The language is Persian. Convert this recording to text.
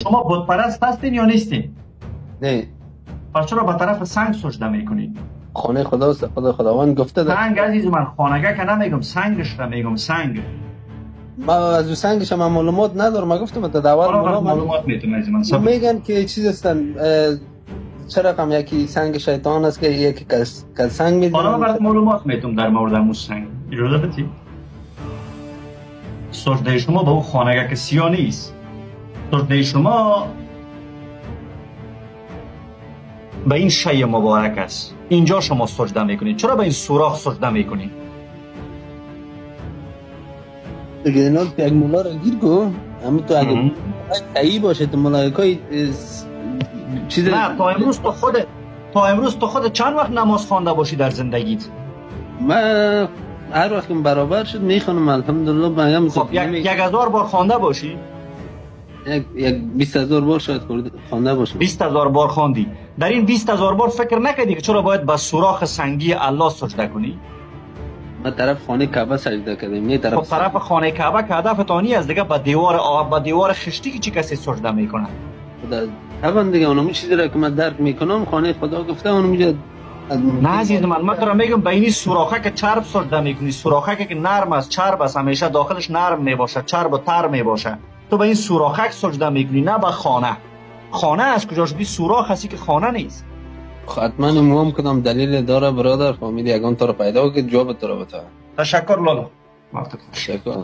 شما بت پرست هستین یا نیستین؟ نه. پس چرا به طرف سنگ سجده میکنید؟ خانه خداست، خدا خداوند گفته ده. سنگ عزیز من خانگه که نمیگم، سنگش را میگم، سنگ. ما از سنگش هم معلومات ندارم، ما گفتم تا دعوت معلومات میتونم عزیز من. میگن که چیز هستن، چرا رقم یکی سنگ شیطان است که یکی کس سنگ میزنه. حالا برات معلومات میتونم در مورد امو سنگ. اجازه بدید. سجده شما به اون خانگه که سیاه نیست. سجده شما به این شی مبارک است. اینجا شما سجده میکنید. چرا به این سوراخ سجده میکنید؟ دیگه اینا یک مولا را گیر کو، همون تو اگه صحیح باشه تو ملائکای چیز. نه تا امروز تو خود، تا امروز تو خود چند وقت نماز خوانده باشی در زندگیت؟ من هر وقت برابر شد میخوانم الحمدلله. میگم خب 1000 بار خوانده باشی؟ یک 20,000 بار شاید خوانده باشم. 20,000 بار خواندی. در این 20,000 بار فکر نکردی که چرا باید به سوراخ سنگی الله سجده کنی؟ ما طرف خانه کعبه سجده کردیم. نه طرف، خب طرف خانه کعبه که هدف تانی از دیگه به دیوار آب، به دیوار خشتی که چی کسی سجده میکنه؟ خدا طبعا دیگه اونم چیزی را که من درک میکنم خانه خدا گفته اونم میگه. نه عزیز من، من تو میگم به این سوراخه که چرب سجده میکنی، سوراخه که نرم است، چرب است، همیشه داخلش نرم میباشه، چرب و تر میباشه. تو به این سوراخک سجده میکنی نه به خانه. خانه از کجا شدی؟ سوراخ هستی که خانه نیست. حتما امام کدام دلیل داره برادر، فهمیدی؟ یگان تو رو پیدا که جواب تو رو بده. تشکر لالا. تشکر.